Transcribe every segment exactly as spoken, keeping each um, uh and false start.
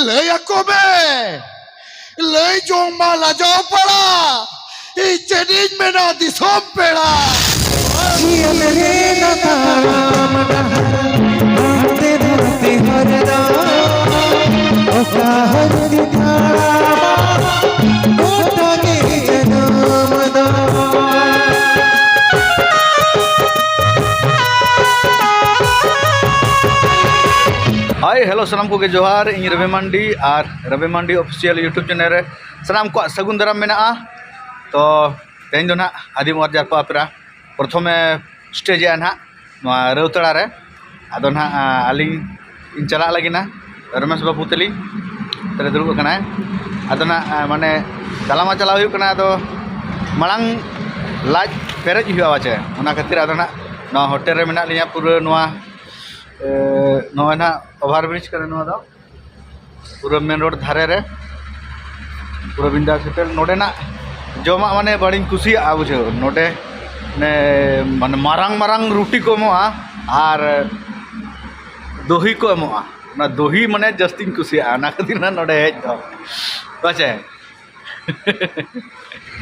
ᱞᱟᱹᱭ ᱟᱠᱚ ᱢᱮ, ᱞᱟᱹᱭ ᱡᱚᱝ ᱢᱟ ᱞᱟᱡᱟᱣ ᱯᱟᱲᱟ, ᱤᱧ ᱪᱮᱫ ᱤᱧ ᱢᱮᱱᱟ ᱫᱤᱥᱚᱢ ᱯᱮᱲᱟ᱾ ᱡᱤᱭᱚᱱ ᱨᱮ ᱱᱟᱛᱟᱢ ᱰᱟᱦᱟᱨ, ᱦᱟᱱᱛᱮ ᱱᱟᱛᱮ ᱦᱚᱨ ᱫᱚ, ᱚᱠᱟ ᱦᱚᱨ ᱛᱮ ᱛᱟᱲᱟᱢᱟ, ᱜᱚᱴᱟ ᱜᱮ ᱡᱟᱱᱟᱢ ᱫᱚ᱾ ᱦᱟᱭ, ᱦᱮᱞᱳ, ᱥᱟᱱᱟᱢ ᱠᱚᱜᱮ ᱡᱚᱦᱟᱨ᱾ ᱤᱧ ᱨᱚᱵᱤ ᱢᱟᱱᱰᱤ ᱟᱨ ᱨᱚᱵᱤ ᱢᱟᱱᱰᱤ ᱚᱯᱷᱤᱥᱤᱭᱟᱞ YouTube ᱪᱮᱱᱮᱞ ᱨᱮ ᱥᱟᱱᱟᱢ ᱠᱚᱣᱟᱜ ᱥᱟᱹᱜᱩᱱ ᱫᱟᱨᱟᱢ ᱢᱮᱱᱟᱜᱼᱟ᱾ ᱛᱚ, ᱛᱮᱦᱮᱧ ᱫᱚ ᱱᱟᱦᱟᱜ ᱟᱹᱫᱤᱢ ᱚᱣᱟᱨ ᱡᱟᱨᱯᱟ ᱚᱯᱮᱨᱟ ᱯᱨᱚᱛᱷᱚᱢᱮ ᱥᱴᱮᱡᱽ ᱮᱜᱼᱟ ᱱᱟᱦᱟᱜ ᱱᱚᱣᱟ ᱨᱟᱹᱣᱛᱟᱲᱟ ᱨᱮ᱾ ᱟᱫᱚ ᱱᱟᱦᱟᱜ, ᱟ, ᱟᱹᱞᱤᱧ ᱤᱧ ᱪᱟᱞᱟᱜ ᱞᱟᱹᱜᱤᱫ ᱱᱟ ᱨᱚᱢᱮᱥ ᱵᱟᱹᱵᱩ ᱛᱟᱹᱞᱤᱧ ᱛᱟᱦᱞᱮ ᱫᱩᱲᱩᱵ ᱟᱠᱟᱱᱟᱭ᱾ ᱟᱫᱚ ᱱᱟᱦᱟᱜ, ᱟ, ᱢᱟᱱᱮ ᱪᱟᱞᱟᱣ ᱢᱟ ᱪᱟᱞᱟᱣ ᱦᱩᱭᱩᱜ ᱠᱟᱱᱟ, ᱟᱫᱚ ᱢᱟᱲᱟᱝ ᱞᱟᱡ ᱯᱮᱨᱮᱡ ᱦᱩᱭᱩᱜᱼᱟ ᱯᱟᱪᱮ, ᱚᱱᱟ ᱠᱷᱟᱹᱛᱤᱨ ᱟᱫᱚ ᱱᱟᱦᱟᱜ ᱱᱚᱣᱟ ᱦᱳᱴᱮᱞ ᱨᱮ ᱢᱮᱱᱟᱜ ᱞᱤᱧᱟ᱾ ᱯᱩᱨᱟᱹ ᱱᱚᱣᱟ, ᱮ, ᱱᱚᱜᱼᱚᱭ ᱱᱟᱦᱟᱜ ᱳᱵᱷᱟᱨ ᱵᱨᱤᱡᱽ ᱠᱟᱱᱟ ᱱᱚᱣᱟ ᱫᱚ᱾ ᱯᱩᱨᱟᱹ ᱢᱮᱱ ᱨᱳᱰ ᱫᱷᱟᱨᱮ ᱨᱮ ᱯᱩᱨᱟᱹ ᱵᱤᱱᱫᱟᱥ ᱦᱳᱴᱮᱞ᱾ ᱱᱚᱰᱮᱱᱟᱜ ᱡᱚᱢᱟᱜ ᱢᱟᱱᱮ ᱵᱟᱹᱲᱤᱧ ᱠᱩᱥᱤᱭᱟᱜᱼᱟ, ᱵᱩᱡᱷᱟᱹᱣ᱾ ᱱᱚᱰᱮ ᱢᱟᱱᱮ, ᱢᱟᱱᱮ ᱢᱟᱨᱟᱝ ᱢᱟᱨᱟᱝ ᱨᱩᱴᱤ ᱠᱚ ᱮᱢᱚᱜᱼᱟ ᱟᱨ ᱫᱚᱦᱤ ᱠᱚ ᱮᱢᱚᱜᱼᱟ᱾ ᱚᱱᱟ ᱫᱚᱦᱤ ᱢᱟᱱᱮ ᱡᱟᱹᱥᱛᱤᱧ ᱠᱩᱥᱤᱭᱟᱜᱼᱟ, ᱚᱱᱟ ᱠᱷᱟᱹᱛᱤᱨ ᱱᱟ ᱱᱚᱰᱮ ᱦᱮᱡ ᱫᱚ᱾ ᱯᱟᱪᱮ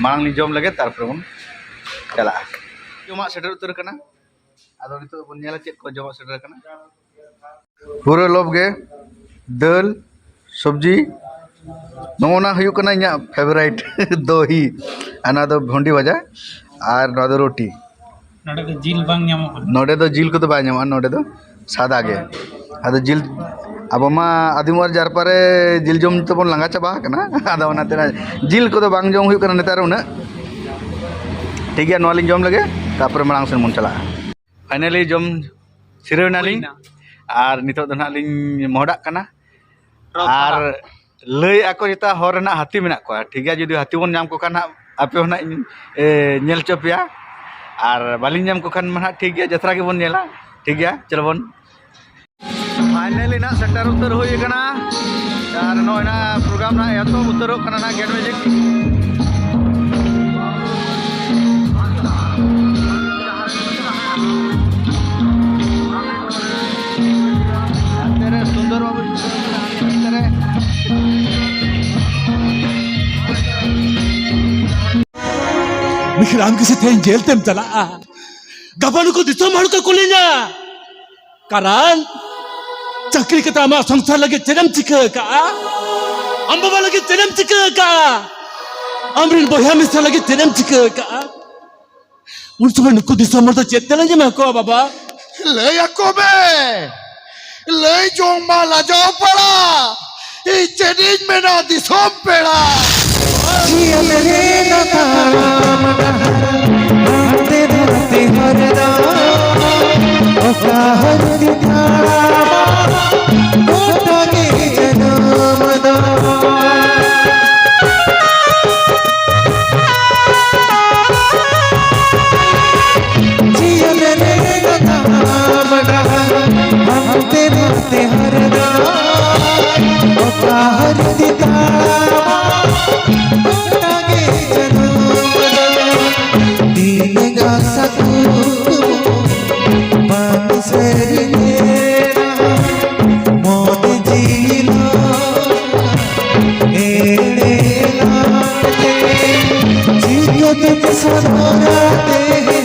ᱢᱟᱲᱟᱝ ᱞᱤᱧ ᱡᱚᱢ ᱞᱮᱜᱮ, ᱛᱟᱨᱯᱚᱨᱮ ᱵᱚᱱ ᱪᱟᱞᱟᱜᱼᱟ᱾ ᱡᱚᱢᱟᱜ ᱥᱮᱴᱮᱨ ᱩᱛᱟᱹᱨ ᱠᱟᱱᱟ᱾ ᱟᱫᱚ ᱱᱤᱛᱚᱜ ᱵᱚᱱ ᱧᱮᱞᱟ ᱪᱮᱫ ᱠᱚ ᱡᱚᱢᱟᱜ ᱥᱮᱴᱮᱨ ᱟᱠᱟᱱᱟ᱾ ᱯᱩᱨᱟᱹ ᱞᱚᱵ ᱜᱮ ᱫᱟᱹᱞ, ᱥᱚᱵᱽᱡᱤ, ᱱᱚᱜᱼᱚ ᱱᱟ ᱦᱩᱭᱩᱜ ᱠᱟᱱᱟ ᱤᱧᱟᱹᱜ ᱯᱷᱮᱵᱟᱨᱟᱭᱤᱴ ᱫᱚᱦᱤ᱾ ᱟᱨ ᱱᱚᱣᱟ ᱫᱚ ᱵᱷᱚᱱᱰᱤ ᱵᱷᱟᱡᱟ ᱟᱨ ᱱᱚᱣᱟ ᱫᱚ ᱨᱩᱴᱤ᱾ ᱱᱚᱰᱮ ᱫᱚ ᱡᱤᱞ ᱵᱟᱝ ᱧᱟᱢᱚᱜᱼᱟ᱾ ᱱᱚᱰᱮ ᱫᱚ ᱡᱤᱞ ᱠᱚᱫᱚ ᱵᱟᱭ ᱧᱟᱢᱚᱜᱼᱟ, ᱱᱚᱰᱮ ᱫᱚ ᱥᱟᱫᱟ ᱜᱮ᱾ ᱟᱫᱚ ᱡᱤᱞ, ᱟᱵᱚ ᱢᱟ ᱟᱹᱫᱤᱢ ᱚᱣᱟᱨ ᱡᱟᱨᱯᱟ ᱨᱮ ᱡᱤᱞ ᱡᱚᱢ ᱛᱮᱵᱚᱱ ᱞᱟᱸᱜᱟ ᱪᱟᱵᱟ ᱟᱠᱟᱱᱟ᱾ ᱟᱫᱚ ᱚᱱᱟᱛᱮ ᱱᱟ ᱡᱤᱞ ᱠᱚᱫᱚ ᱵᱟᱝ ᱡᱚᱢ ᱦᱩᱭᱩᱜ ᱠᱟᱱᱟ ᱱᱮᱛᱟᱨ ᱩᱱᱟᱹᱜ᱾ ᱴᱷᱤᱠ ᱜᱮᱭᱟ, ᱱᱚᱣᱟ ᱞᱤᱧ ᱡᱚᱢ ᱞᱮᱜᱮ, ᱛᱟᱨᱯᱚᱨᱮ ᱢᱟᱲᱟᱝ ᱥᱮᱱ ᱵᱚᱱ ᱪᱟᱞᱟᱜᱼᱟ᱾ ᱯᱷᱟᱭᱱᱟᱞᱤ ᱡᱚᱢ ᱥᱤᱨᱟᱹᱣ ᱮᱱᱟᱞᱤᱧ᱾ ᱦᱩᱭᱱᱟ᱾ ᱟᱨ ᱱᱤᱛᱚᱜ ᱫᱚ ᱱᱟᱦᱟᱜ ᱞᱤᱧ ᱢᱚᱦᱰᱟᱜ ᱠᱟᱱᱟ᱾ ᱨᱚᱛᱷ ᱟᱨ ᱯᱟᱨᱟ᱾ ᱞᱟᱹᱭ ᱟᱠᱚ ᱪᱮᱛᱟ ᱦᱚᱨ ᱨᱮ ᱱᱟᱦᱟᱜ ᱦᱟᱹᱛᱤ ᱢᱮᱱᱟᱜ ᱠᱚᱣᱟ᱾ ᱴᱷᱤᱠ ᱜᱮᱭᱟ, ᱡᱩᱫᱤ ᱦᱟᱹᱛᱤ ᱵᱚᱱ ᱧᱟᱢ ᱠᱚ ᱠᱷᱟᱱ ᱱᱟᱦᱟᱜ ᱟᱯᱮ ᱦᱚᱸ ᱱᱟᱦᱟᱜ ᱤᱧ, ᱮ, ᱧᱮᱞ ᱦᱚᱪᱚ ᱯᱮᱭᱟ᱾ ᱟᱨ ᱵᱟᱹᱞᱤᱧ ᱧᱟᱢ ᱠᱚ ᱠᱷᱟᱱ ᱢᱟ ᱱᱟᱦᱟᱜ ᱴᱷᱤᱠ ᱜᱮᱭᱟ, ᱡᱟᱛᱨᱟ ᱜᱮᱵᱚᱱ ᱧᱮᱞᱟ᱾ ᱴᱷᱤᱠ ᱜᱮᱭᱟ, ᱪᱚᱞᱚ ᱵᱚᱱ᱾ ᱯᱷᱟᱭᱱᱟᱞᱤ ᱱᱟᱜ ᱥᱮᱴᱮᱨ ᱩᱛᱟᱹᱨ ᱦᱩᱭ ᱟᱠᱟᱱᱟ᱾ ᱟᱨ ᱱᱚᱜᱼᱚᱭ ᱱᱟᱜ ᱯᱨᱳᱜᱨᱟᱢ ᱱᱟᱜ ᱮᱛᱚᱦᱚᱵ ᱩᱛᱟᱹᱨᱚᱜ ᱠᱟᱱᱟ ᱱᱟᱜ ᱜᱮᱴ ᱢᱮᱡᱤᱠ᱾ ᱦᱟᱱᱛᱮ ᱨᱮ ᱥᱩᱱᱫᱚᱨ ᱵᱟᱵᱩ, ᱦᱟᱱᱛᱮ ᱨᱮ᱾ ᱢᱤᱠᱷᱤᱨᱟᱢ ᱜᱮ ᱥᱮ ᱛᱮᱦᱮᱧ ᱡᱮᱞ ᱛᱮᱢ ᱪᱟᱞᱟᱜᱼᱟ᱾ ᱜᱟᱯᱟ ᱱᱩᱠᱩ ᱫᱤᱥᱚᱢ ᱦᱚᱲ ᱠᱚ ᱠᱩᱞᱤᱧᱟ, ᱠᱟᱨᱟᱱ, ᱪᱟᱹᱠᱨᱤ ᱠᱟᱛᱮ ᱟᱢᱟᱜ ᱥᱚᱝᱥᱟᱨ ᱞᱟᱹᱜᱤᱫ ᱪᱮᱫ ᱮᱢ ᱪᱤᱠᱟᱹ ᱟᱠᱟᱜᱼᱟ? ᱟᱢ ᱵᱟᱵᱟ ᱞᱟᱹᱜᱤᱫ ᱪᱮᱫ ᱮᱢ ᱪᱤᱠᱟᱹ ᱟᱠᱟᱜᱼᱟ? ᱟᱢᱨᱮᱱ ᱵᱚᱭᱦᱟ ᱢᱤᱥᱨᱟ ᱞᱟᱹᱜᱤᱫ ᱪᱮᱫ ᱮᱢ ᱪᱤᱠᱟᱹ ᱟᱠᱟᱜᱼᱟ? ᱩᱱ ᱥᱚᱢᱚᱭ ᱱᱩᱠᱩ ᱫᱤᱥᱚᱢ ᱦᱚᱲ ᱫᱚ ᱪᱮᱫ ᱛᱮᱞᱮ ᱮᱢᱟ ᱠᱚᱣᱟ ᱵᱟᱵᱟ? ᱞᱟᱹᱭ ᱟᱠᱚ ᱢᱮ, ᱞᱟᱹᱭ ᱡᱚᱝ ᱢᱟ ᱞᱟᱡᱟᱣ ᱯᱟᱲᱟ, ᱤᱧ ᱪᱮᱫ ᱤᱧ ᱢᱮᱱᱟ ᱫᱤᱥᱚᱢ ᱯᱮᱲᱟ᱾ ᱡᱤᱭᱚᱱ ᱨᱮ ᱛᱟᱲᱟᱢ ᱰᱟᱦᱟᱨ ᱦᱟᱱᱛᱮ ᱱᱟᱛᱮ ᱦᱚᱨ ᱫᱚ, ᱚᱠᱟ ᱦᱚᱨ ᱛᱮ ᱛᱟᱲᱟᱢᱟ ᱜᱚᱴᱟ ᱜᱮ ᱡᱟᱱᱟᱢ ᱫᱚ᱾ ᱡᱤᱭᱚᱱ ᱨᱮ ᱛᱟᱲᱟᱢ ᱰᱟᱦᱟᱨ ᱦᱟᱱᱛᱮ ᱱᱟᱛᱮ ᱦᱚᱨ ᱫᱚ, ᱚᱠᱟ ᱦᱚᱨ ᱛᱮ ᱛᱟᱲᱟᱢᱟ ᱜᱚᱴᱟ ᱜᱮ ᱡᱟᱱᱟᱢ ᱫᱚ᱾ ᱛᱤᱱᱟᱹᱜ ᱟᱥᱟ ᱠᱩᱠᱢᱩ ᱵᱟᱝ ᱥᱟᱹᱨᱤ ᱞᱮᱱᱟ, ᱢᱚᱱᱮ ᱡᱤᱣᱤ ᱞᱚ ᱮᱲᱮ ᱞᱟᱝᱛᱮ, ᱪᱤᱠᱟᱹᱛᱮ ᱥᱚᱫᱚᱨᱟ ᱛᱮᱦᱮᱧ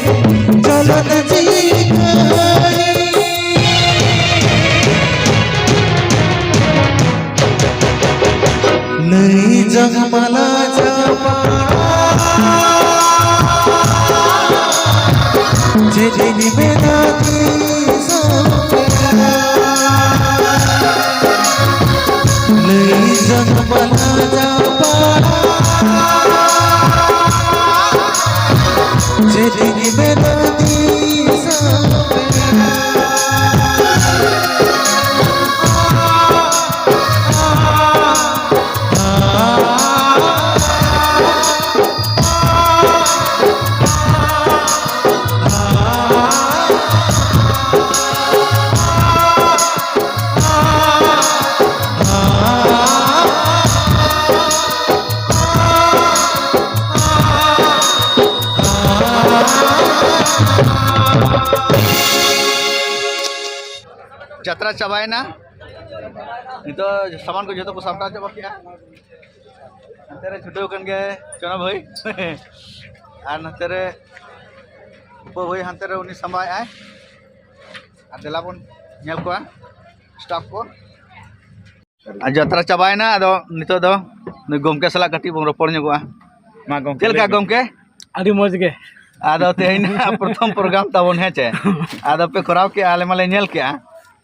ᱪᱚᱞᱚᱱ ᱪᱤᱠᱟᱹᱭ? ᱞᱟᱹᱭ ᱡᱚᱝ ᱢᱟᱞᱟ ᱪᱟᱵᱟ, ᱪᱮᱫ ᱤᱧ ᱢᱮᱱᱟ ᱛᱤᱥ ᱦᱚᱸ ᱯᱮᱲᱟ? ᱞᱟᱹᱭ ᱡᱚᱝ ᱢᱟᱞᱟ ᱪᱟᱵᱟ, ᱪᱮᱫ ᱤᱧ ᱢᱮᱱᱟ ᱛᱤᱥ ᱦᱚᱸ ᱯᱮᱲᱟ? ᱡᱟᱛᱨᱟ ᱪᱟᱵᱟᱭᱮᱱᱟ᱾ ᱱᱤᱛᱚᱜ ᱥᱟᱢᱟᱱ ᱠᱚ ᱡᱚᱛᱚ ᱠᱚ ᱥᱟᱢᱴᱟᱣ ᱪᱟᱵᱟ ᱠᱮᱜᱼᱟ᱾ ᱦᱟᱱᱛᱮ ᱨᱮ ᱪᱷᱩᱴᱟᱹᱣ ᱠᱟᱱ ᱜᱮᱭᱟᱭ ᱪᱚᱱᱟ ᱵᱷᱟᱹᱭ᱾ ᱟᱨ ᱱᱚᱛᱮ ᱨᱮ ᱩᱯᱟᱹ ᱵᱷᱟᱹᱭ ᱦᱟᱱᱛᱮ ᱨᱮ ᱩᱱᱤ ᱥᱟᱢᱵᱟᱣᱮᱫ ᱟᱭ᱾ ᱟᱨ ᱫᱮᱞᱟ ᱵᱚᱱ ᱧᱮᱞ ᱠᱚᱣᱟ staff ᱠᱚ᱾ ᱟᱨ ᱡᱟᱛᱨᱟ ᱪᱟᱵᱟᱭᱮᱱᱟ, ᱟᱫᱚ ᱱᱤᱛᱚᱜ ᱫᱚ ᱱᱩᱭ ᱜᱚᱢᱠᱮ ᱥᱟᱞᱟᱜ ᱠᱟᱹᱴᱤᱡ ᱵᱚᱱ ᱨᱚᱯᱚᱲ ᱧᱚᱜᱚᱜᱼᱟ᱾ ᱢᱟ ᱜᱚᱢᱠᱮ, ᱪᱮᱫ ᱞᱮᱠᱟ ᱞᱟᱹᱭ ᱵᱤᱱ᱾ ᱜᱚᱢᱠᱮ? ᱟᱹᱰᱤ ᱢᱚᱡᱽ ᱜᱮ᱾ ᱟᱫᱚ ᱛᱮᱦᱮᱧ ᱱᱟᱦᱟᱜ ᱯᱨᱚᱛᱷᱚᱢ program ᱛᱟᱵᱚᱱ, ᱦᱮᱸ ᱪᱮ? ᱟᱫᱚ ᱯᱮ ᱠᱚᱨᱟᱣ ᱠᱮᱜᱼᱟ, ᱟᱞᱮ ᱢᱟᱞᱮ ᱧᱮᱞ ᱠᱮᱜᱼᱟ,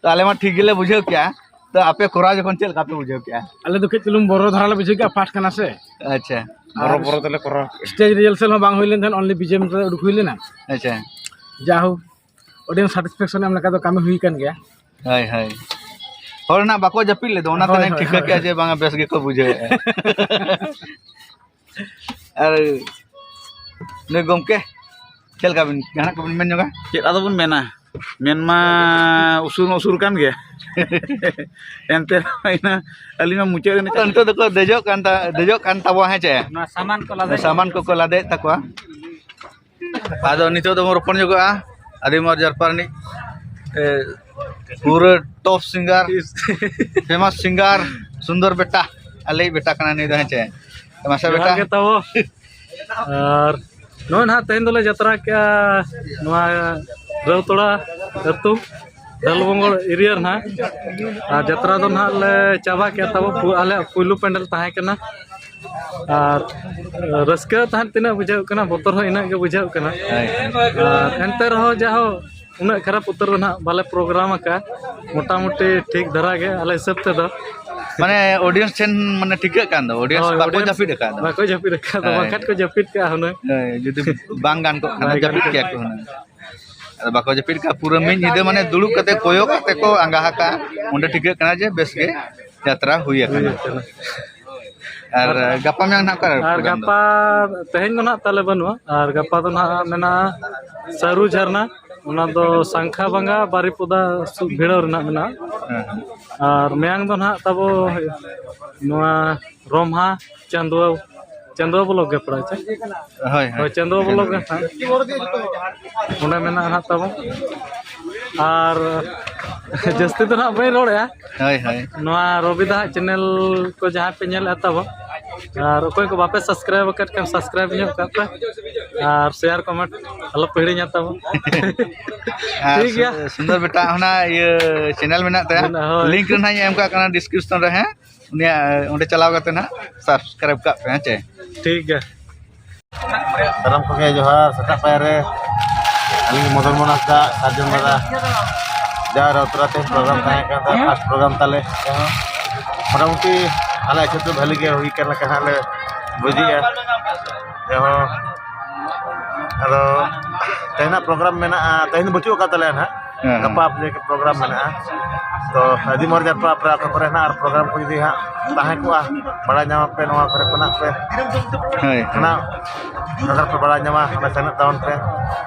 ᱛᱚ ᱟᱞᱮ ᱢᱟ ᱴᱷᱤᱠ ᱜᱮᱞᱮ ᱵᱩᱡᱷᱟᱹᱣ ᱠᱮᱜᱼᱟ᱾ ᱛᱚ ᱟᱯᱮ ᱠᱚᱨᱟᱣ ᱡᱚᱠᱷᱚᱱ ᱪᱮᱫ ᱞᱮᱠᱟ ᱯᱮ ᱵᱩᱡᱷᱟᱹᱣ ᱠᱮᱜᱼᱟ? ᱟᱞᱮ ᱫᱚ ᱠᱟᱹᱡ ᱪᱩᱞᱩᱝ ᱵᱚᱨᱚ ᱫᱷᱟᱨᱟ ᱞᱮ ᱵᱩᱡᱷᱟᱹᱣ ᱠᱮᱜᱼᱟ, first ᱠᱟᱱᱟ ᱥᱮ᱾ ᱟᱪᱪᱷᱟ᱾ ᱵᱚᱨᱚ ᱟᱨ ᱵᱚᱨᱚ ᱛᱮᱞᱮ ᱠᱚᱨᱟᱣ ᱠᱮᱜᱼᱟ᱾ Stage rehearsal ᱦᱚᱸ ᱵᱟᱝ ᱦᱩᱭ ᱞᱮᱱ ᱛᱟᱦᱮᱸᱫ, only B G M ᱨᱮ ᱩᱰᱩᱠ ᱦᱩᱭ ᱞᱮᱱᱟ᱾ ᱟᱪᱪᱷᱟ᱾ ᱡᱟ ᱦᱳᱠ, audience satisfaction ᱮᱢ ᱞᱮᱠᱟ ᱫᱚ ᱠᱟᱹᱢᱤ ᱦᱩᱭ ᱠᱟᱱ ᱜᱮᱭᱟ᱾ ᱦᱳᱭ, ᱦᱳᱭ᱾ ᱦᱚᱲ ᱱᱟᱜ ᱵᱟᱠᱚ ᱡᱟᱹᱯᱤᱫ ᱞᱮᱫᱟ, ᱚᱱᱟᱛᱮ ᱦᱳᱭ, ᱱᱟᱜ ᱦᱳᱭ, ᱴᱷᱤᱠᱟᱹ ᱦᱳᱭ, ᱠᱮᱜᱼᱟ ᱦᱳᱭ᱾ ᱡᱮ ᱵᱟᱝᱟ, ᱵᱮᱥ ᱜᱮᱠᱚ ᱵᱩᱡᱷᱟᱹᱣᱮᱫᱼᱟ᱾ ᱟᱨ ᱱᱩᱭ ᱜᱚᱢᱠᱮ, ᱪᱮᱫ ᱞᱮᱠᱟ ᱵᱤᱱ, ᱡᱟᱦᱟᱱᱟᱜ ᱠᱚᱵᱤᱱ ᱢᱮᱱ ᱧᱚᱜᱟ? ᱪᱮᱫ ᱟᱫᱚ ᱵᱚᱱ ᱢᱮᱱᱟ, ᱢᱮᱱ ᱢᱟ ᱩᱥᱩᱞ ᱢᱟ ᱩᱥᱩᱞ ᱠᱟᱱ ᱜᱮ᱾ ᱮᱱᱛᱮ ᱨᱮᱦᱚᱸ ᱤᱱᱟᱹ ᱟᱹᱞᱤᱧ ᱢᱟ ᱢᱩᱪᱟᱹᱫ ᱨᱮ ᱛᱚ ᱱᱤᱛᱚᱜ ᱫᱚᱠᱚ ᱫᱮᱡᱚᱜ ᱠᱟᱱ ᱛᱟ-, ᱫᱮᱡᱚᱜ ᱠᱟᱱ ᱛᱟᱵᱚᱣᱟ, ᱦᱮᱸ ᱪᱮ? ᱱᱚᱣᱟ ᱥᱟᱢᱟᱱ ᱠᱚ ᱞᱟᱫᱮ ᱥᱟᱢᱟᱱ ᱠᱚᱠᱚ ᱞᱟᱫᱮᱭᱮᱫ ᱛᱟᱠᱚᱣᱟ᱾ ᱟᱫᱚ ᱱᱤᱛᱚᱜ ᱫᱚᱵᱚᱱ ᱨᱚᱯᱚᱲ ᱧᱚᱜᱚᱜᱼᱟ ᱟᱹᱫᱤᱢ ᱟᱨ ᱡᱟᱨᱯᱟ ᱨᱤᱱᱤᱡ, ᱮ, ᱯᱩᱨᱟᱹ top singer, famous singer ᱥᱩᱱᱫᱚᱨ ᱵᱮᱴᱟ, ᱟᱞᱮᱭᱤᱡ ᱵᱮᱴᱟ ᱠᱟᱱᱟᱭ ᱱᱩᱭ ᱫᱚ, ᱦᱮᱸ ᱪᱮ? ᱢᱟᱥᱮ ᱡᱚᱦᱟᱨ ᱵᱮᱴᱟ᱾ ᱜᱮ ᱛᱟᱵᱚ᱾ ᱟᱨ ᱱᱚᱜᱼᱚᱭ ᱱᱟᱦᱟᱜ ᱛᱮᱦᱮᱧ ᱫᱚᱞᱮ ᱡᱟᱛᱨᱟ ᱠᱮᱜᱼᱟ ᱱᱚᱣᱟ ᱨᱟᱹᱣᱛᱚᱲᱟ ᱟᱹᱛᱩ, ᱰᱷᱟᱹᱞᱵᱚᱝᱜᱚᱲ area ᱨᱮ ᱱᱟᱦᱟᱜ᱾ ᱟᱨ ᱡᱟᱛᱨᱟ ᱫᱚ ᱱᱟᱦᱟᱜ ᱞᱮ ᱪᱟᱵᱟ ᱠᱮᱜᱼᱟ ᱛᱟᱵᱚ, ᱯᱩ-, ᱟᱞᱮᱭᱟᱜ ᱯᱩᱭᱞᱩ ᱯᱮᱱᱰᱮᱞ ᱛᱟᱦᱮᱸ ᱠᱟᱱᱟ᱾ ᱟᱨ ᱨᱟᱹᱥᱠᱟᱹ ᱛᱟᱦᱮᱸᱫ ᱛᱤᱱᱟᱹᱜ ᱵᱩᱡᱷᱟᱹᱜ ᱠᱟᱱᱟ, ᱵᱚᱛᱚᱨ ᱦᱚᱸ ᱤᱱᱟᱹᱜ ᱜᱮ ᱵᱩᱡᱷᱟᱹᱜ ᱠᱟᱱᱟ᱾ ᱦᱳᱭ᱾ ᱟᱨ ᱮᱱᱛᱮ ᱨᱮᱦᱚᱸ ᱡᱟᱦᱳ ᱩᱱᱟᱹᱜ ᱠᱷᱟᱨᱟᱯ ᱩᱛᱟᱹᱨ ᱫᱚ ᱱᱟᱦᱟᱜ ᱵᱟᱞᱮ program ᱟᱠᱟᱫᱼᱟ, ᱢᱚᱴᱟᱢᱩᱴᱤ ᱴᱷᱤᱠ ᱫᱷᱟᱨᱟ ᱜᱮ ᱟᱞᱮ ᱦᱤᱥᱟᱹᱵ ᱛᱮᱫᱚ᱾ ᱢᱟᱱᱮ audience ᱴᱷᱮᱱ ᱢᱟᱱᱮ ᱴᱷᱤᱠᱟᱹᱜ ᱠᱟᱱ ᱫᱚ, audience ᱦᱳᱭ, ᱵᱟᱠᱚ audience ᱡᱟᱹᱯᱤᱫ ᱟᱠᱟᱫ ᱫᱚ᱾ ᱵᱟᱠᱚ ᱡᱟᱹᱯᱤᱫ ᱟᱠᱟᱫ ᱫᱚ, ᱦᱳᱭ᱾ ᱵᱟᱝᱠᱷᱟᱱ ᱠᱚ ᱡᱟᱹᱯᱤᱫ ᱠᱟᱜᱼᱟ ᱦᱩᱱᱟᱹᱝ᱾ ᱦᱳᱭ, ᱡᱩᱫᱤ ᱵᱟᱝ ᱜᱟᱱ ᱠᱚᱜ ᱠᱷᱟᱱ ᱫᱚ ᱵᱟᱭ ᱜᱟᱱ ᱡᱟᱹᱯᱤᱫ ᱠᱚᱜ ᱠᱮᱭᱟ ᱠᱚ ᱦᱩᱱᱟᱹᱝ᱾ ᱟᱫᱚ ᱵᱟᱠᱚ ᱡᱟᱹᱯᱤᱫ ᱠᱟᱜᱼᱟ, ᱯᱩᱨᱟᱹ ᱢᱤᱫ ᱧᱤᱫᱟᱹ ᱢᱟᱱᱮ ᱫᱩᱲᱩᱵ ᱠᱟᱛᱮ ᱠᱚᱭᱚᱜ ᱠᱟᱛᱮ ᱠᱚ ᱟᱸᱜᱟ ᱟᱠᱟᱜᱼᱟ, ᱚᱸᱰᱮ ᱴᱷᱤᱠᱟᱹᱜ ᱠᱟᱱᱟ ᱡᱮ ᱵᱮᱥ ᱜᱮ ᱡᱟᱛᱨᱟ ᱦᱩᱭ ᱟᱠᱟᱱᱟ᱾ ᱦᱩᱭ ᱟᱠᱟᱱᱟ᱾ ᱟᱨ ᱜᱟᱯᱟ ᱢᱮᱭᱟᱝ ᱱᱟᱦᱟᱜ ᱚᱠᱟᱨᱮ ᱟᱨ program ᱫᱚ? ᱜᱟᱯᱟ, ᱛᱮᱦᱮᱧ ᱫᱚ ᱱᱟᱦᱟᱜ ᱛᱟᱞᱮ ᱵᱟᱹᱱᱩᱜᱼᱟ, ᱟᱨ ᱜᱟᱯᱟ ᱫᱚ ᱱᱟᱦᱟᱜ ᱢᱮᱱᱟᱜᱼᱟ ᱥᱟᱹᱨᱩ ᱡᱷᱟᱨᱱᱟ, ᱚᱱᱟ ᱫᱚ ᱥᱟᱝᱠᱷᱟ ᱵᱟᱝᱜᱟ ᱵᱟᱨᱤᱯᱚᱫᱟ ᱥᱩ-, ᱵᱷᱤᱲᱟᱹᱣ ᱨᱮᱱᱟᱜ ᱢᱮᱱᱟᱜᱼᱟ᱾ ᱦᱮᱸ, ᱦᱮᱸ᱾ ᱟᱨ ᱢᱮᱭᱟᱝ ᱫᱚ ᱱᱟᱦᱟᱜ ᱛᱟᱵᱚ ᱱᱚᱣᱟ ᱨᱚᱢᱦᱟ ᱪᱟᱸᱫᱣᱟ, ᱪᱟᱸᱫᱣᱟ ᱵᱞᱚᱠ ᱜᱮ ᱯᱟᱲᱟᱜᱼᱟ ᱪᱮ? ᱦᱳᱭ, ᱦᱳᱭ᱾ ᱦᱳᱭ, ᱪᱟᱸᱫᱣᱟ ᱵᱞᱚᱠ ᱜᱮ ᱱᱟᱦᱟᱜ᱾ ᱚᱸᱰᱮ ᱢᱮᱱᱟᱜᱼᱟ ᱱᱟᱦᱟᱜ ᱛᱟᱵᱚ᱾ ᱟᱨ ᱡᱟᱹᱥᱛᱤ ᱫᱚ ᱱᱟᱦᱟᱜ ᱵᱟᱹᱧ ᱨᱚᱲᱮᱜᱼᱟ᱾ ᱦᱳᱭ, ᱦᱳᱭ᱾ ᱱᱚᱣᱟ ᱨᱚᱵᱤ ᱫᱟ ᱦᱟᱜ channel ᱠᱚ ᱡᱟᱦᱟᱸᱭ ᱯᱮ ᱧᱮᱞᱮᱫᱼᱟ ᱛᱟᱵᱚ, ᱟᱨ ᱚᱠᱚᱭ ᱠᱚ ᱵᱟᱯᱮ subscribe ᱟᱠᱟᱫ ᱠᱷᱟᱱ, subscribe ᱧᱚᱜ ᱠᱟᱜ ᱯᱮ ᱟᱨ share comment ᱟᱞᱚ ᱯᱮ ᱦᱤᱲᱤᱧᱟ ᱛᱟᱵᱚᱱ᱾ ᱟᱨ ᱴᱷᱤᱠ ᱜᱮᱭᱟ᱾ ᱥᱩ-, ᱥᱩᱱᱫᱚᱨ ᱵᱮᱴᱟ ᱚᱱᱟ ᱤᱭᱟᱹ channel ᱢᱮᱱᱟᱜ ᱛᱟᱭᱟ, ᱢᱮᱱᱟᱜᱼᱟ, ᱦᱳᱭ᱾ Link ᱨᱮ ᱱᱟᱦᱟᱜ ᱤᱧ ᱮᱢ ᱠᱟᱜ ᱠᱟᱱᱟ description ᱨᱮ, ᱦᱮᱸ᱾ ᱩᱱᱤᱭᱟᱜ ᱚᱸᱰᱮ ᱪᱟᱞᱟᱣ ᱠᱟᱛᱮ ᱱᱟᱦᱟᱜ subscribe ᱠᱟᱜ ᱯᱮ, ᱦᱮᱸ ᱪᱮ? ᱴᱷᱤᱠ ᱜᱮᱭᱟ᱾ ᱥᱟᱱᱟᱢ ᱠᱚᱜᱮ ᱡᱚᱦᱟᱨ, ᱥᱮᱛᱟᱜ ᱯᱟᱭᱟᱨ ᱨᱮ ᱟᱹᱞᱤᱧ ᱢᱚᱫᱚᱱ ᱢᱳᱦᱚᱱ ᱦᱟᱸᱥᱫᱟ, ᱥᱟᱨᱡᱚᱢ ᱫᱟᱫᱟ, ᱡᱟ ᱨᱟᱣᱛᱚᱨᱟ ᱛᱮ program ᱛᱟᱦᱮᱸ ᱠᱟᱱ ᱛᱟᱦᱮᱸ, first program ᱛᱟᱞᱮ᱾ ᱢᱚᱴᱟᱢᱩᱴᱤ ᱟᱞᱮ ᱦᱤᱥᱟᱹᱵ ᱛᱮ ᱵᱷᱟᱹᱞᱤ ᱜᱮ ᱦᱩᱭ ᱠᱟᱱ ᱞᱮᱠᱟ ᱦᱟᱸᱜ ᱞᱮ ᱵᱩᱡᱷᱟᱹᱣᱮᱫᱼᱟ᱾ ᱡᱟᱭᱦᱳᱠ, ᱟᱫᱚ ᱛᱮᱦᱮᱧᱟᱜ program ᱢᱮᱱᱟᱜᱼᱟ, ᱛᱮᱦᱮᱧ ᱫᱚ ᱵᱟᱹᱪᱩᱜ ᱟᱠᱟᱫ ᱛᱟᱞᱮᱭᱟ ᱱᱟᱦᱟᱜ᱾ ᱦᱮᱸ, ᱦᱮᱸ᱾ ᱜᱟᱯᱟ ᱟᱯᱮ program ᱢᱮᱱᱟᱜᱼᱟ᱾ ᱛᱚ, ᱟᱹᱰᱤ ᱢᱚᱡᱽ ᱡᱟᱛᱨᱟ ᱟᱯᱮ ᱟᱛᱳ ᱠᱚᱨᱮ ᱦᱮᱱᱟᱜᱼᱟ, ᱟᱨ program ᱠᱚ ᱡᱩᱫᱤ ᱦᱟᱸᱜ ᱛᱟᱦᱮᱸ ᱠᱚᱜᱼᱟ, ᱵᱟᱲᱟᱭ ᱧᱟᱢ ᱟᱯᱮ ᱱᱚᱣᱟ ᱠᱚᱨᱮ ᱠᱷᱚᱱᱟᱜ ᱯᱮ ᱦᱳᱭ᱾ ᱦᱟᱱᱟ ᱱᱟᱜᱟᱨ ᱯᱮ ᱵᱟᱲᱟᱭ ᱧᱟᱢᱟ, ᱚᱸᱰᱮ ᱥᱮᱱᱚᱜ ᱛᱟᱵᱚᱱ ᱯᱮ,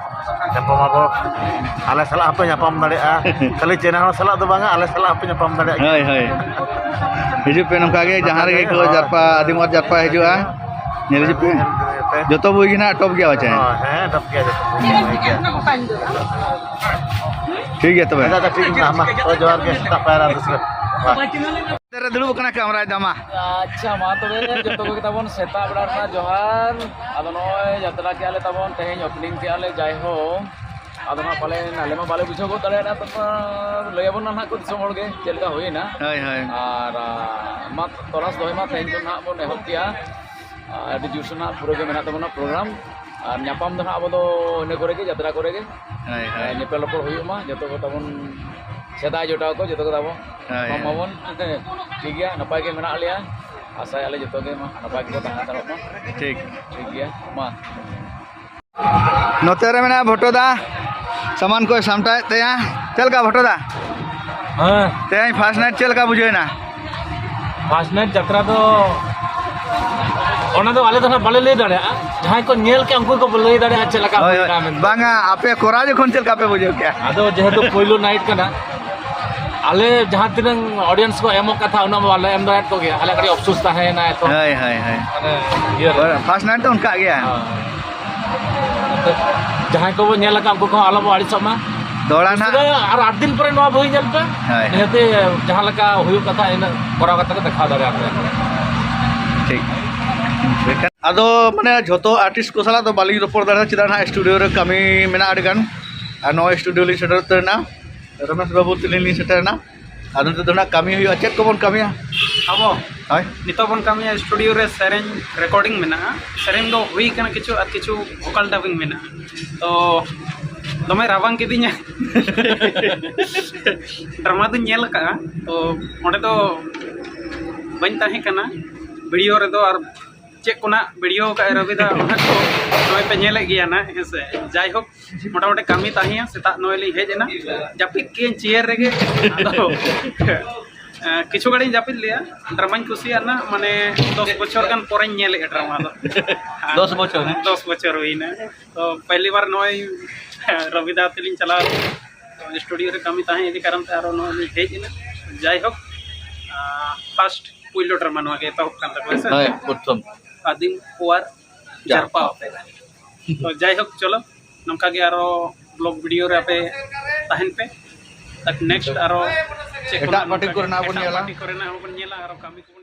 ᱧᱟᱯᱟᱢ ᱟᱵᱚ᱾ ᱟᱞᱮ ᱥᱟᱞᱟᱜ ᱦᱚᱸᱯᱮ ᱧᱟᱯᱟᱢ ᱫᱟᱲᱮᱭᱟᱜᱼᱟ, ᱠᱷᱟᱹᱞᱤ ᱪᱮᱱᱮᱞ ᱦᱚᱲ ᱥᱟᱞᱟᱜ ᱫᱚ ᱵᱟᱝᱟ, ᱟᱞᱮ ᱥᱟᱞᱟᱜ ᱦᱚᱸᱯᱮ ᱧᱟᱯᱟᱢ ᱫᱟᱲᱮᱭᱟᱜ ᱜᱮᱭᱟ᱾ ᱦᱳᱭ, ᱦᱳᱭ᱾ ᱦᱤᱡᱩᱜ ᱯᱮ ᱱᱚᱝᱠᱟ ᱜᱮ, ᱡᱟᱦᱟᱸ ᱨᱮᱜᱮ ᱠᱚ ᱦᱳᱭ᱾ ᱡᱟᱨᱯᱟ, ᱟᱹᱫᱤᱢ ᱚᱣᱟᱨ ᱡᱟᱨᱯᱟ ᱦᱤᱡᱩᱜᱼᱟ, ᱧᱮᱞ ᱦᱤᱡᱩᱜ ᱯᱮ᱾ ᱧᱮᱞ ᱯᱮ᱾ ᱡᱚᱛᱚ ᱵᱳᱭ ᱜᱮ ᱱᱟᱦᱟᱜ top ᱜᱮᱭᱟ, ᱵᱟᱪᱮ? ᱦᱳᱭ, ᱦᱮᱸ, top ᱜᱮᱭᱟ, ᱡᱚᱛᱚ ᱵᱳᱭ ᱜᱮ᱾ ᱴᱷᱤᱠ ᱜᱮᱭᱟ ᱛᱚᱵᱮ᱾ ᱟᱪᱪᱷᱟ, ᱟᱪᱪᱷᱟ, ᱴᱷᱤᱠ ᱢᱮᱱᱟᱜᱼᱟ, ᱢᱟ, ᱛᱚᱵᱮ ᱡᱚᱦᱟᱨ ᱜᱮ, ᱥᱮᱛᱟᱜ ᱯᱟᱭᱟᱨ ᱨᱮ ᱫᱩᱥᱨᱟ᱾ ᱵᱟᱭ᱾ ᱱᱚᱛᱮ ᱨᱮ ᱫᱩᱲᱩᱵ ᱟᱠᱟᱱᱟ ᱠᱟᱢᱨᱟᱭ ᱫᱟᱢᱟ᱾ ᱟᱪᱪᱷᱟ, ᱢᱟ ᱛᱚᱵᱮ ᱡᱚᱛᱚ ᱠᱚᱜᱮ ᱛᱟᱵᱚᱱ ᱥᱮᱛᱟᱜ ᱵᱮᱲᱟ ᱨᱮᱱᱟᱜ ᱡᱚᱦᱟᱨ᱾ ᱟᱫᱚ ᱱᱚᱜᱼᱚᱭ ᱡᱟᱛᱨᱟ ᱠᱮᱜᱼᱟ ᱞᱮ ᱛᱟᱵᱚᱱ, ᱛᱮᱦᱮᱧ opening ᱠᱮᱜᱼᱟ ᱞᱮ, ᱡᱟᱭᱦᱳᱠ᱾ ᱟᱫᱚ ᱱᱟᱦᱟᱜ ᱯᱟᱞᱮᱱ ᱟᱞᱮ ᱢᱟ ᱵᱟᱞᱮ ᱵᱩᱡᱷᱟᱹᱣ ᱜᱚᱫ ᱫᱟᱲᱮᱭᱟᱜᱼᱟ, ᱛᱚ ᱞᱟᱹᱭ ᱟᱵᱚᱱ ᱱᱟᱦᱟᱜ ᱠᱚ ᱫᱤᱥᱚᱢ ᱦᱚᱲ ᱜᱮ ᱪᱮᱫ ᱞᱮᱠᱟ ᱦᱩᱭᱮᱱᱟ᱾ ᱦᱳᱭ, ᱦᱳᱭ᱾ ᱟᱨ, ᱟ, ᱢᱟ ᱛᱚᱞᱟᱥ ᱫᱚᱦᱚᱭ ᱢᱟ, ᱛᱮᱦᱮᱧ ᱠᱷᱚᱱ ᱱᱟᱦᱟᱜ ᱵᱚᱱ ᱮᱦᱚᱵ ᱠᱮᱜᱼᱟ᱾ ᱟᱨ ᱟᱹᱰᱤ ᱡᱳᱨᱥᱳᱨ ᱱᱟᱦᱟᱜ ᱯᱩᱨᱟᱹ ᱜᱮ ᱢᱮᱱᱟᱜ ᱛᱟᱵᱚᱱᱟ program᱾ ᱟᱨ ᱧᱟᱯᱟᱢ ᱫᱚ ᱱᱟᱦᱟᱜ ᱟᱵᱚ ᱫᱚ ᱤᱱᱟᱹ ᱠᱚᱨᱮ ᱜᱮ, ᱡᱟᱛᱨᱟ ᱠᱚᱨᱮ ᱜᱮ᱾ ᱦᱳᱭ, ᱦᱳᱭ᱾ ᱧᱮᱯᱮᱞ ᱨᱚᱯᱚᱲ ᱦᱩᱭᱩᱜ ᱢᱟ, ᱡᱚᱛᱚ ᱠᱚ ᱛᱟᱵᱚᱱ ᱥᱮᱫᱟᱭ ᱡᱚᱴᱟᱣ ᱠᱚ ᱡᱚᱛᱚ ᱠᱚ ᱛᱟᱵᱚᱱ᱾ ᱦᱳᱭ, ᱢᱟ, ᱦᱳᱭ᱾ ᱢᱟᱵᱚᱱ ᱴᱷᱤᱠ ᱜᱮᱭᱟ, ᱱᱟᱯᱟᱭ ᱜᱮ ᱢᱮᱱᱟᱜ ᱞᱮᱭᱟ, ᱟᱥᱟᱭᱟᱞᱮ ᱡᱚᱛᱚ ᱜᱮ ᱢᱟ ᱱᱟᱯᱟᱭ ᱜᱮᱠᱚ ᱛᱟᱦᱮᱸ ᱦᱟᱛᱟᱲᱚᱜ ᱢᱟ᱾ ᱴᱷᱤᱠ᱾ ᱴᱷᱤᱠ ᱜᱮᱭᱟ, ᱢᱟ᱾ ᱱᱚᱛᱮ ᱨᱮ ᱢᱮᱱᱟᱭᱟ ᱵᱷᱚᱴᱚ ᱫᱟ, ᱥᱟᱢᱟᱱ ᱠᱚᱭ ᱥᱟᱢᱴᱟᱣᱮᱫ ᱛᱟᱭᱟ᱾ ᱪᱮᱫ ᱞᱮᱠᱟ ᱵᱷᱚᱴᱚ ᱫᱟ? ᱦᱮᱸ᱾ ᱛᱮᱦᱮᱧ first night ᱪᱮᱫ ᱞᱮᱠᱟ ᱵᱩᱡᱷᱟᱹᱣ ᱮᱱᱟ? First night ᱡᱟᱛᱨᱟ ᱫᱚ ᱚᱱᱟ ᱫᱚ ᱟᱞᱮ ᱫᱚ ᱱᱟᱦᱟᱜ ᱵᱟᱞᱮ ᱞᱟᱹᱭ ᱫᱟᱲᱮᱭᱟᱜᱼᱟ, ᱡᱟᱦᱟᱸᱭ ᱠᱚ ᱧᱮᱞ ᱠᱮᱜᱼᱟ ᱩᱱᱠᱩ ᱜᱮᱠᱚ ᱞᱟᱹᱭ ᱫᱟᱲᱮᱭᱟᱜᱼᱟ ᱪᱮᱫ ᱞᱮᱠᱟ ᱦᱳᱭ, ᱦᱩᱭ ᱦᱳᱭ᱾ ᱮᱱᱟ ᱢᱮᱱᱛᱮ᱾ ᱵᱟᱝᱟ, ᱟᱯᱮ ᱠᱚᱨᱟᱣ ᱡᱚᱠᱷᱚᱱ ᱪᱮᱫ ᱞᱮᱠᱟ ᱯᱮ ᱵᱩᱡᱷᱟᱹᱣ ᱠᱮᱜᱼᱟ? ᱟᱫᱚ ᱡᱮᱦᱮᱛᱩ ᱯᱳᱭᱞᱳ night ᱠᱟᱱᱟ, ᱟᱞᱮ ᱡᱟᱦᱟᱸ ᱛᱤᱱᱟᱹᱝ audience ᱠᱚ ᱮᱢᱚᱜ ᱠᱟᱛᱷᱟ, ᱩᱱᱟᱹᱜ ᱢᱟ ᱵᱟᱞᱮ ᱮᱢ ᱫᱟᱲᱮᱭᱟᱫ ᱠᱚᱜᱮᱭᱟ᱾ ᱟᱞᱮ ᱠᱟᱹᱴᱤᱡ ᱟᱯᱥᱳᱥ ᱛᱟᱦᱮᱸᱭᱮᱱᱟ ᱮᱛᱚ᱾ ᱦᱳᱭ, ᱦᱳᱭ, ᱦᱳᱭ᱾ ᱢᱟᱱᱮ, ᱤᱭᱟᱹ ᱨᱮ᱾ First night ᱫᱚ ᱚᱱᱠᱟ ᱜᱮᱭᱟ᱾ ᱦᱳᱭ᱾ ᱡᱟᱦᱟᱸᱭ ᱠᱚᱵᱚ ᱧᱮᱞ ᱟᱠᱟᱫ, ᱩᱱᱠᱩ ᱠᱚᱦᱚᱸ ᱟᱞᱚᱵᱚ ᱟᱹᱲᱤᱥᱚᱜ ᱢᱟ᱾ ᱫᱚᱦᱲᱟ ᱱᱟᱦᱟᱜ᱾ ᱟᱨ ᱟᱴ ᱫᱤᱱ ᱯᱚᱨᱮ ᱱᱚᱣᱟ ᱵᱳᱭ ᱧᱮᱞ ᱯᱮ᱾ ᱦᱳᱭ᱾ ᱱᱤᱦᱟᱹᱛᱤ ᱡᱟᱦᱟᱸ ᱞᱮᱠᱟ ᱦᱩᱭᱩᱜ ᱠᱟᱛᱷᱟ, ᱤᱱᱟᱹᱜ ᱠᱚᱨᱟᱣ ᱠᱟᱛᱮ ᱠᱚ ᱫᱮᱠᱷᱟᱣ ᱫᱟᱲᱮᱭᱟᱜᱼᱟ ᱯᱮ᱾ ᱴᱷᱤᱠ᱾ ᱟᱫᱚ ᱢᱟᱱᱮ ᱡᱷᱚᱛᱚ ᱟᱨᱴᱤᱥᱴ ᱠᱚ ᱥᱟᱞᱟᱜ ᱫᱚ ᱵᱟᱹᱞᱤᱧ ᱨᱚᱯᱚᱲ ᱫᱟᱲᱮᱭᱟᱜᱼᱟ, ᱪᱮᱫᱟᱜ ᱱᱟᱦᱟᱜ ᱥᱴᱩᱰᱤᱭᱳ ᱨᱮ ᱠᱟᱹᱢᱤ ᱢᱮᱱᱟᱜᱼᱟ ᱟᱹᱰᱤ ᱜᱟᱱ᱾ ᱟᱨ ᱱᱚᱜᱼᱚᱭ ᱥᱴᱩᱰᱤᱭᱳ ᱞᱤᱧ ᱥᱮᱴᱮᱨ ᱩᱛᱟᱹᱨ ᱮᱱᱟ, ᱨᱚᱢᱮᱥ ᱵᱟᱹᱵᱩ ᱛᱤᱞᱤᱧ ᱞᱤᱧ ᱥᱮᱴᱮᱨ ᱮᱱᱟ᱾ ᱟᱫᱚ ᱱᱤᱛᱚᱜ ᱫᱚ ᱱᱟᱦᱟᱜ ᱠᱟᱹᱢᱤ ᱦᱩᱭᱩᱜᱼᱟ᱾ ᱪᱮᱫ ᱠᱚᱵᱚᱱ ᱠᱟᱹᱢᱤᱭᱟ? ᱟᱵᱚ ᱦᱳᱭ᱾ ᱱᱤᱛᱚᱜ ᱵᱚᱱ ᱠᱟᱹᱢᱤᱭᱟ ᱥᱴᱩᱰᱤᱭᱳ ᱨᱮ ᱥᱮᱨᱮᱧ ᱨᱮᱠᱚᱨᱰᱤᱝ ᱢᱮᱱᱟᱜᱼᱟ, ᱥᱮᱨᱮᱧ ᱫᱚ ᱦᱩᱭ ᱠᱟᱱᱟ ᱠᱤᱪᱷᱩ, ᱟᱨ ᱠᱤᱪᱷᱩ ᱵᱷᱳᱠᱟᱞ ᱰᱟᱵᱤᱝ ᱢᱮᱱᱟᱜᱼᱟ᱾ ᱛᱚ ᱫᱚᱢᱮ ᱨᱟᱵᱟᱝ ᱠᱤᱫᱤᱧᱟ᱾ ᱰᱨᱟᱢᱟ ᱫᱚᱧ ᱧᱮᱞ ᱟᱠᱟᱫᱼᱟ, ᱛᱚ ᱚᱸᱰᱮ ᱫᱚ ᱵᱟᱹᱧ ᱛᱟᱦᱮᱸ ᱠᱟᱱᱟ᱾ ᱵᱷᱤᱰᱤᱭᱳ ᱨᱮᱫᱚ ᱟᱨ ᱪᱮᱫ ᱠᱚ ᱱᱟᱜ ᱵᱷᱤᱰᱤᱭᱳ ᱟᱠᱟᱫ ᱨᱚᱵᱤ ᱫᱟ, ᱚᱱᱟ ᱠᱚ ᱱᱚᱜᱼᱚᱭ ᱯᱮ ᱧᱮᱞᱮᱫ ᱜᱮᱭᱟ ᱱᱟᱜ, ᱦᱮᱸ ᱥᱮ? ᱡᱟᱭᱦᱳᱠ, ᱢᱚᱴᱟᱢᱩᱴᱤ ᱠᱟᱹᱢᱤ ᱛᱟᱦᱮᱸᱭᱟ, ᱥᱮᱛᱟᱜ ᱱᱚᱜᱼᱚᱭ ᱞᱤᱧ ᱦᱮᱡ ᱮᱱᱟ, ᱡᱟᱹᱯᱤᱫ ᱠᱮᱜᱼᱟᱹᱧ ᱪᱮᱭᱟᱨ ᱨᱮᱜᱮ᱾ ᱟᱫᱚ ᱠᱤᱪᱷᱩ ᱜᱷᱟᱹᱲᱤᱡ ᱤᱧ ᱡᱟᱹᱯᱤᱫ ᱞᱮᱜᱼᱟ᱾ ᱰᱨᱟᱢᱟᱧ ᱠᱩᱥᱤᱭᱟᱜᱼᱟ ᱱᱟᱜ, ᱢᱟᱱᱮ ᱫᱚᱥ ᱵᱚᱪᱷᱚᱨ ᱜᱟᱱ ᱯᱚᱨᱮᱧ ᱧᱮᱞᱮᱫᱼᱟ ᱰᱨᱟᱢᱟ ᱫᱚ᱾ ᱫᱚᱥ ᱵᱚᱪᱷᱚᱨ, ᱦᱮᱸ? ᱫᱚᱥ ᱵᱚᱪᱷᱚᱨ ᱦᱩᱭᱱᱟ᱾ ᱛᱚ ᱯᱮᱦᱞᱤ ᱵᱟᱨ ᱱᱚᱜᱼᱚᱭ ᱨᱚᱵᱤ ᱫᱟ ᱛᱮᱞᱤᱧ ᱪᱟᱞᱟᱣ ᱞᱮᱱᱟ᱾ ᱛᱚ ᱥᱴᱩᱰᱤᱭᱳ ᱨᱮ ᱠᱟᱹᱢᱤ ᱛᱟᱦᱮᱸ ᱤᱫᱤ ᱠᱟᱨᱚᱱ ᱛᱮ ᱟᱨᱚ ᱱᱚᱜᱼᱚᱭ ᱞᱤᱧ ᱦᱮᱡ ᱮᱱᱟ᱾ ᱡᱟᱭᱦᱳᱠ, ᱯᱷᱟᱥᱴ ᱯᱩᱭᱞᱩ ᱰᱨᱟᱢᱟ ᱱᱚᱣᱟ ᱜᱮ ᱮᱛᱚᱦᱚᱵ ᱠᱟᱱ ᱛᱟᱠᱚᱣᱟ, ᱥᱮ? ᱦᱳᱭ, ᱯᱨᱚᱛᱷᱚᱢ᱾ ᱟᱹᱫᱤᱢ ᱯᱩᱣᱟᱨ ᱡᱟᱨᱯᱟ᱾ ᱡᱟᱨᱯᱟ ᱚᱯᱮᱨᱟ᱾ ᱛᱚ ᱡᱟᱭᱦᱳᱠ, ᱪᱚᱞᱚ, ᱱᱚᱝᱠᱟ ᱜᱮ ᱟᱨᱚ ᱵᱞᱚᱜ ᱵᱷᱤᱰᱤᱭᱳ ᱨᱮ ᱟᱯᱮ ᱛᱟᱦᱮᱱ ᱯᱮ᱾ ᱛᱟᱠ ᱱᱮᱠᱥᱴ ᱟᱨᱚ ᱪᱮᱫ ᱠᱚ ᱮᱴᱟᱜ ᱱᱟᱜ ᱯᱟᱨᱴᱤ ᱱᱚᱝᱠᱟ ᱜᱮ ᱠᱚᱨᱮᱱᱟᱜ ᱵᱚᱱ ᱮᱴᱟᱜ ᱧᱮᱞᱟ᱾ ᱯᱟᱨᱴᱤ ᱠᱚᱨᱮᱱᱟᱜ ᱦᱚᱸᱵᱚᱱ ᱧᱮᱞᱟ, ᱟᱨᱚ ᱠᱟᱹᱢᱤ ᱠᱚᱵᱚᱱ